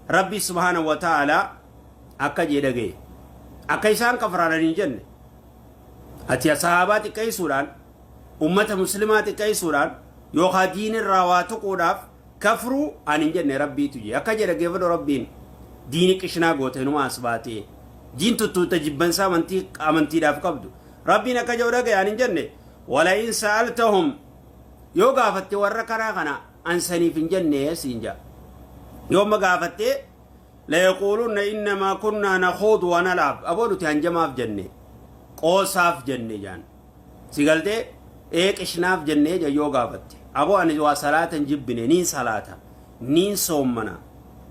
Rabbi subhaanahu wa ta'aalaa akka jee dhagaye. Akka isaan kafaraan hin jenne. Ati sahaabaa xiqqeessuudhaan, ummata muslimaa xiqqeessuudhaan, yookaan diinirraa waa tuquudhaaf kafruu ani hin jenne, Rabbiitu jee. Akka jedhe geeffadhu. Rabbiin diini qishnaa goote inuma as baatee. Diin tuttuutta jibbansaa amantii amantiidhaaf qabdu. Rabbiin akka jedhu dhagaye, ani hin jenne. ولئن سألتهم, yoo gaafatte warra karaa kana ansaniif hin jenne siin jaa. Yooma gaafatte, ليقولن إنما كنا نخوض ونلعب. Aboo, nuti hanjamaaf jenne, qoosaaf jenne jaan. Si galtee? Ee, qishnaaf jenne ja yoo gaafatte. Aboo, ani waa salaatan jibbine, niin salaata, niin soommana,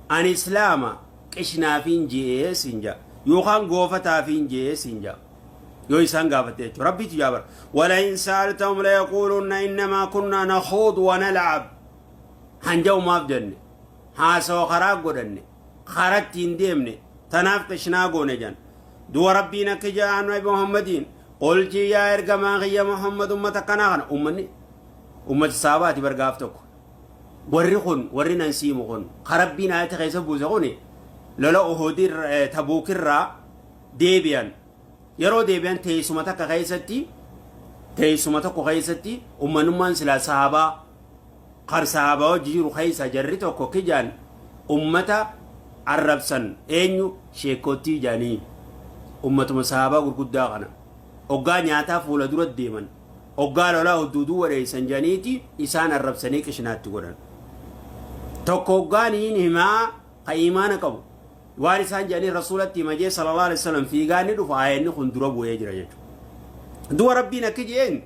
ani islaama, qishnaafiin je'ee siin jaa, yookaan goofataafiin je'ee siin jaa yoo isaan gaafatte jechuudha. Rabbiitu jaa bara. ولئن سألتهم ليقولن إنما كنا نخوض ونلعب. Hanja'umaaf jenne, haasawa karaa godhanne, karatti hin deemne, tanaaf qishnaa goone jan. Du'a Rabbiin akka jedhan Nabi Muhammadiin, قل jii yaa ergamaa kiyya Muhammad, ummata kanaa kana, ummanni ummata saabaati bargaaf tokko. Warri kun, warri nan siimu kun, ka Rabbiin ayata keessa buuse kun, lola Uhudir Tabuukirraa deebi'an. Yeroo deebi'an teessuma takka keessatti, teessuma tokko keessatti, uummanummaan silaa sahabaa kan sahabaa hojii jiru keessa jarri tokko kijaan ummata arrabsan. Eenyu? Sheekottii jaanii ummatuma sahabaa gurguddaa kana oggaa nyaataa fuula dura deeman, oggaa lolaa hudduuduu wadheessan janiiti isaan arrabsanii qishinaatti godhan. Tokko hoggaaniin himaa ka imaana qabu waan isaan jedhanii Rasuulatti hima jee, صلى الله عليه وسلم, fiigaa inni dhufu aayanni kun dura bu'ee jira jechuudha. Du'a Rabbiin akki jeen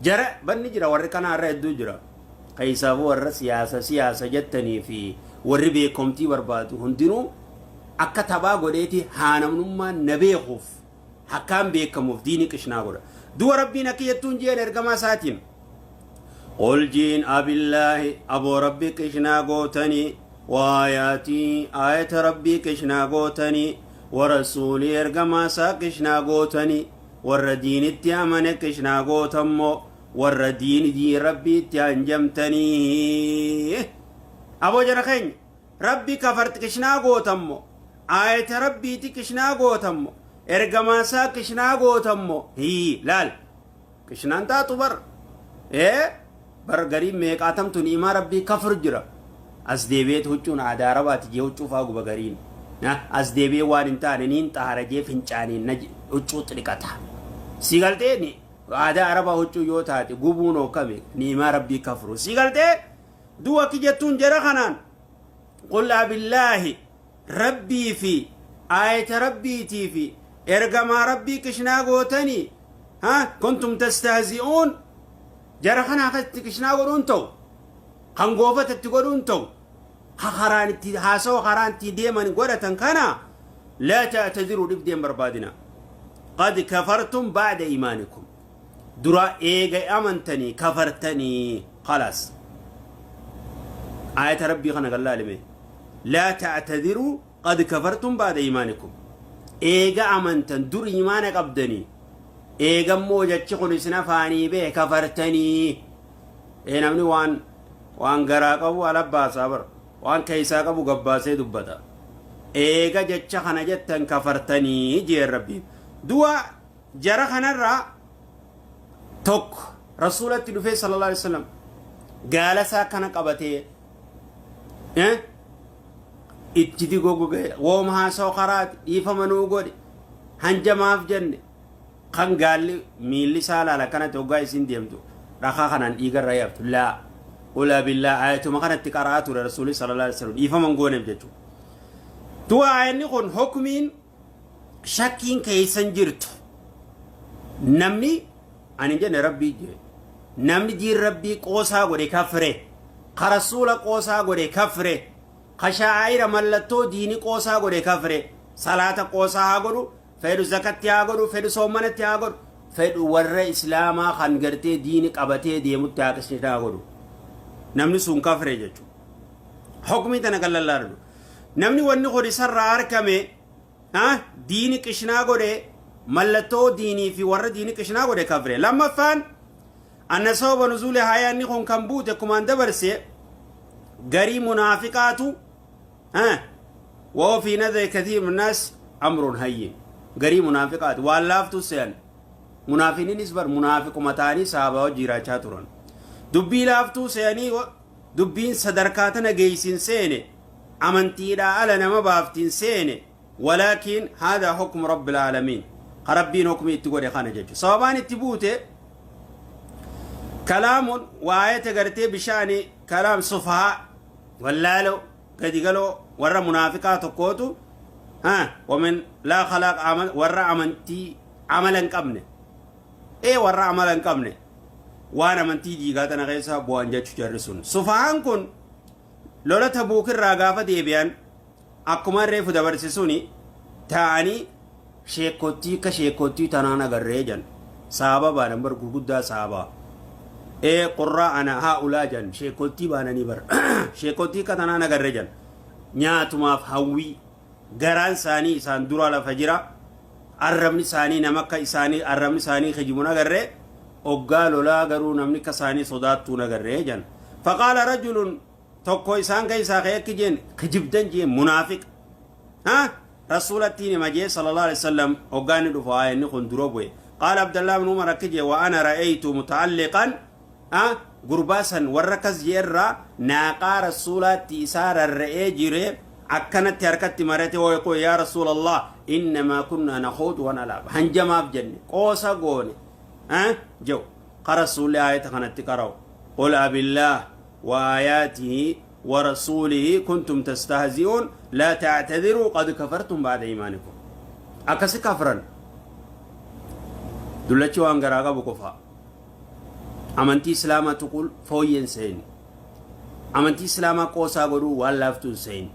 jara banni jira. Warri kanaa irra hedduu jira. Keessaafuu warra siyaasa siyaasa jettanii fi warri beekomtii barbaadu hundinuu akka taphaa godheeti haanamnummaan na beekuuf hakkaan beekamuuf diini qishnaa godha. Du'a Rabbiin akki jettuun jeen ergamaa isaatiin. قل jiin أبالله, aboo Rabbi qishnaa gootanii, وآياته, aayata Rabbii qishnaa gootanii, ورسوله, ergamaa isaa qishnaa gootanii, warra diinitti amane qishnaa gootammoo, warra diini diin Rabbiitti hanjamtanii? Aboo jara keenya, Rabbi kafarti qishnaa gootammo, aayata Rabbiiti qishnaa gootammo, ergamaa isaa qishnaa gootammo? Hii laal, qishnaan taatu bar. Ee bar, gariin meeqaatamtu ni'imaa Rabbii kafir jira. As deebi'eet huccuun aadaa Arabaati jee huccuu faa guba gariin. As deebi'ee waan hin taane niin xaara jee fincaaniin na huccuu dhiqata. Si galtee? Ni aadaa Arabaa huccuu yoo taate gubuun hokkame ni'imaa Rabbii kafru. Si galtee? Du'a akki jettuun jara kanaan. قل أبالله, Rabbii fi aayata Rabbiitii fi ergamaa Rabbii qishnaa gootanii ha كنتم تستهزئون? Jara kana akkasitti qishnaa godhuun ta'u, kan goofatatti godhuun ta'u, ka karaan itti haasawa karaan itti deeman godhatan kana. لا تعتذروا, dhibdeen barbaadina. قد كفرتم بعد إيمانكم. Dura eega amantanii kafartanii, خلاص. Aayata Rabbii kana gallaalime. لا تعتذروا قد كفرتم بعد إيمانكم. Eega amantan, dur imaana qabdanii, eegammoo jechi kun isin afaanii bee kafartanii. Ee, namni waan garaa qabu ala baasaa bara, waan keessaa qabu gabbaasee dubbata. Eega jecha kana jettan kafartanii jeen Rabbiin. Du'a jara kanarraa tokko Rasuulatti dhufee, صلى الله عليه وسلم, gaala isaa kana qabatee itti digogoge. Wooma haasawa karaati, dhiifama nuu godhe, hanjamaaf jenne. Kan gaalli miilli isaa laala kanatti hoggaa isin deemtu dhakaa kanaan dhiigarra yaabtu. Laa قل أبالله, ayatuma kanatti qara'aa ture Rasuuli صلى الله عليه وسلم, dhiifama hin gooneef jechuudha. Du'a ayanni kun hukmiin shakkiin keessan jirtu. Namni ani hin jenne, Rabbii jee. Namni diin Rabbii qoosaa godhe kafre, ka Rasuula qoosaa godhe kafre, ka shaa'ira mallattoo diini qoosaa godhe kafre. Salaata qoosaa haa godhu fedhu, zakatti haa godhu fedhu, soommanatti haa godhu fedhu, warra islaamaa kan gartee diini qabatee deemutti haa qishnaa haa godhu, namni sun kafre jechuudha. Hukmii tana kan lallaalu, namni wanni kun isarraa argame diini qishnaa godhe, mallattoo diinii fi warra diini qishnaa godhe kafre. Lammaffaan, أن سبب نزول, hayaanni kun kan buute akkumaan dabarse garii munaafiqaatu وهو في نظر كثير من الناس أمر هين. Garii munaafiqaati waan laaftuu se'an. Munaafiqninis bar munaafiquma ta'anii sahabaa wajji jiraachaa turan. Dubbii laaftuu se'anii dubbiin sadarkaa tana geeysin seene, amantiidhaa ala nama baaftiin seene. Walaakin haadaa hukmu rabbil aalamiin, ka Rabbiin hukmii itti godhe kana jechu. Sababaan itti buute kalaamun waayata gartee bishaani kalaam sufahaa wallaaloo gadi galoo warra munaafiqaa tokkootu, ha wamin laa khalaaq, warra amantii amala hin qabne, warra amala hin qabne waan amantii diigaa tana keessa bu'an jechu. Jarri sun sufahaan kun lola Tabuuk irraa gaafa deebi'an akkuma reefu dabarse suni ta'anii sheekottii akka sheekottii tanaan agarree jan. Saaba baanan bar, gurguddaa saabaa qurraa ana haa ulaa jan. Sheekottii baananii bar, sheekottii akka tanaan agarree jan. Nyaatumaaf hawwii garaan isaanii isaan dura lafa jira. Arrabni isaanii nama akka isaanii arrabni isaanii kijibuun agarree, oggaa lolaa garuu namni akka isaanii sodaattuun agarree jan. فقال رجل, tokko isaan keessaa ka'e akki jeen: "Kijibdan" jeen. Munaafiq ha rasuulattiin hima jee صلى الله عليه وسلم. Hoggaanni dhufu haa inni kun dura bu'e. قال عبد الله بن عمر akki jee: وأنا رأيت متعلقا ha gurbaa san warra kas jee irraa naaqaa rasuulaatti isaa rarra'ee jire, akkanatti harkatti marate. ويقول: "يا رسول الله، إنما كنا نخوض ونلعب." Hanjamaaf jenne, qoosa goone jew. Ka rasuulli aayata kanatti qara'u: قل أبالله وآياته ورسوله كنتم تستهزئون لا تعتذروا قد كفرتم بعد إيمانكم. Akkasi kafran. Dullachi waan garaa qabu qofa amantii islaamaa tuqul fooyyeen seeni. Amantii islaamaa qoosaa godhuu waan laaftuu hin seeni.